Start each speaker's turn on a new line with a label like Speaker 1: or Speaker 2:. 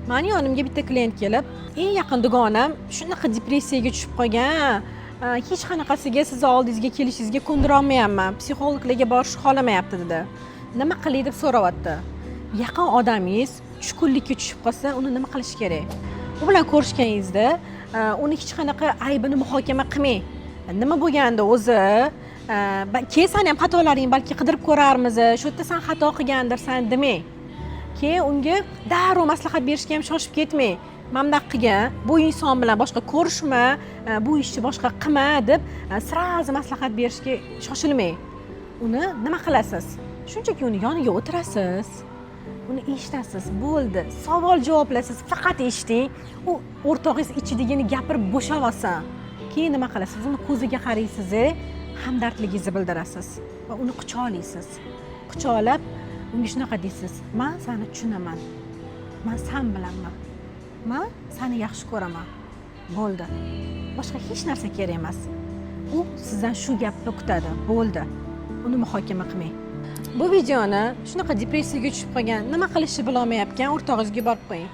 Speaker 1: Mani yonimga bitta klient kelib, eng yaqin dugonam shunaqa depressiyaga tushib qolgan, hech qanaqasiga sizni oldingizga kelishingizga ko'ndirolmayapman, psixologlarga borishni xohlamayapti, dedi. Nima qilay deb so'rayapti. Yaqin odamingiz tushkunlikka tushib qolsa, uni nima qilish kerak? U bilan ko'rishganingizda uni hech qanaqa aybini muhokama qilmang. Nima bo'lgandi o'zi? Keyin sani ham xatolaringni balki qidirib ko'rarmiz, shu yerda san xato qilgandirsan, demang. Keyin unga darrov maslahat berishga ham shoshib ketmang. Mana bunaqa qilgin, bu inson bilan boshqa ko'rishma, bu ishni boshqa qilma, deb сразу maslahat berishga shoshilmang. Uni nima qilasiz? Shunchaki uni yoniga o'tirasiz, uni eshitasiz, bo'ldi. Savol javoblarsiz faqat eshiting. U o'rtog'ingiz ichidagini gapirib bo'shab olsin. Keyin nima qilasiz? Uni ko'ziga qaraysiz, hamdardligingizni bildirasiz va uni quchoqlaysiz. Quchoqlab, unga shunaqa deysiz: "Man sani tushunaman, man san bilanman, man sani yaxshi ko'raman". Bo'ldi, boshqa hech narsa kerak emas. U sizdan shu gapni kutadi, bo'ldi. Uni muhokama qilmang. Bu videoni shunaqa depressiyaga tushib qolgan, nima qilishni bilolmayotgan o'rtog'ingizga borib qo'ying.